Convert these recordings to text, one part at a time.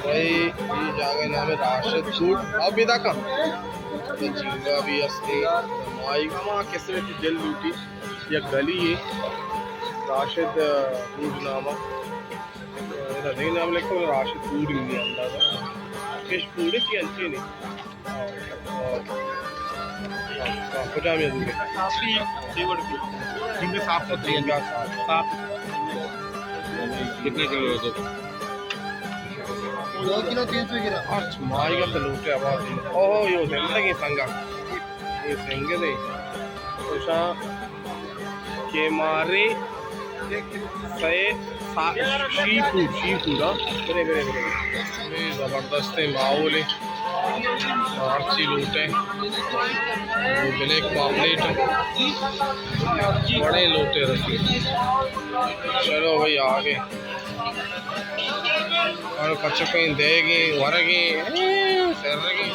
بھائی، اے جاگہ نام ہے راشد فوڈ۔ آپ بھی داکا جھینگا بھی ہستے، مائی ہما قسم کی جل لوٹی، یک گلی ہے راشد فوڈ نام ہے۔ ادا دگہ نام لکھو، راشد فوڈ ہی اندازہ۔ فش فوڈ ہے کہ انچے نہیں۔ کجام ہے دور؟ صاف، جھینگا صاف۔ صاف۔ کتنے کلو ہے تو؟ دو کلو تین سو گرام۔ اچھا، مائی کا تو لوٹے آواز۔ اوہ، یو زندگی سنگا۔ یہ سنگے دے۔ تو شاہ کہ مارے سئے سا-، شی فوڈ، شی فوڈ، ہاں۔ برے، برے، برے۔ اے زبردستیں ماحول ہے۔ ہرچی لوٹے۔ بلیک پاپلیٹ۔ بڑے لوٹے رسے۔ چلو بھائی، آگے۔ اور کچکیں دیگیں، ورگیں، اے، سرگیں۔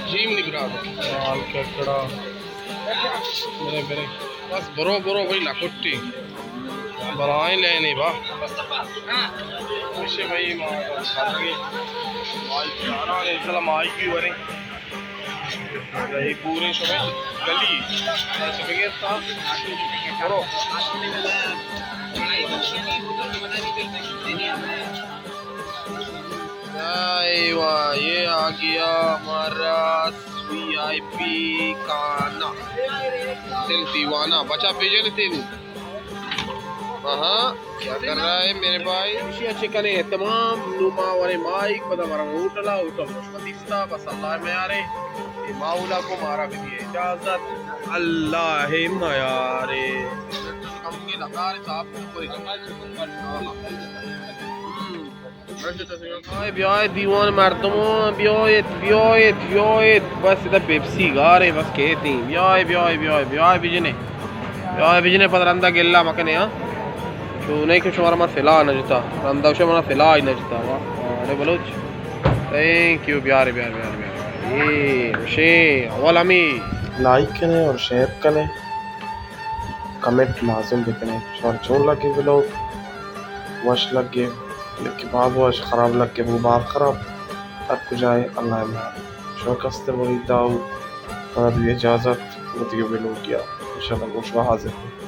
جی منی برات، مال ککڑا۔ برے، برے۔ بس برو، برو بھائی، لکٹی۔ بلائیں لینے با۔ خوشی بھائی، ما ساتھ گئے۔ مائی چاران انشاءاللہ مائی کی وریں۔ یہ پورے شمے گلی۔ شمے گئے تا۔ برو۔ اے واہ، یہ آ گیا ہمارا وی آئی پی کھانا۔ دل دیوانہ۔ بچا پیجن تینو۔ ہاں، کیا کر رہا ہے میرے بھائی؟ ایشی اچھے کنے تمام نما ورے مائک پدا ورا ہوٹل، ہوٹل خوش مدیستا، بس اللہ میارے۔ اے ماحولا کو مارا بھی دیے اجازت۔ اللہ میارے۔ کم کے لگا رہے صاحب کو کوئی۔ بیائے، بیائے دیوان مردماں، بیائیت، بیائیت، بیائیت۔ بس ادا پیپسی گاریں، بس کیتیں۔ بیائے، بیائے، بیائے، بیائے بجنے۔ بیائے بجنے، پد رندا گلہ مکنے، ہاں۔ چو نہیں کہ شمارا من سلاہ نہ جتا۔ رندا شمارا سلاہ ہی نہ جتا، واہ۔ ارے بلوچ۔ تھینک یو، بیارے، بیارے، بیارے، بیارے۔ اے، وشیں، اول ہمیں۔ لائک کنے اور شیئر کنے۔ کمنٹ لازم بکنے۔ شمارا چون لگے ولاگ؟ وش لگے؟ یکی باز وش، خراب لگے، وہ باز خراب۔ ہر کجائے اللہ اللہ۔ شوق است مرید داؤد۔ فقط یہ اجازت، وہ دیگہ ولاگ یا انشاءاللہ گوشگا حاضر ہوں۔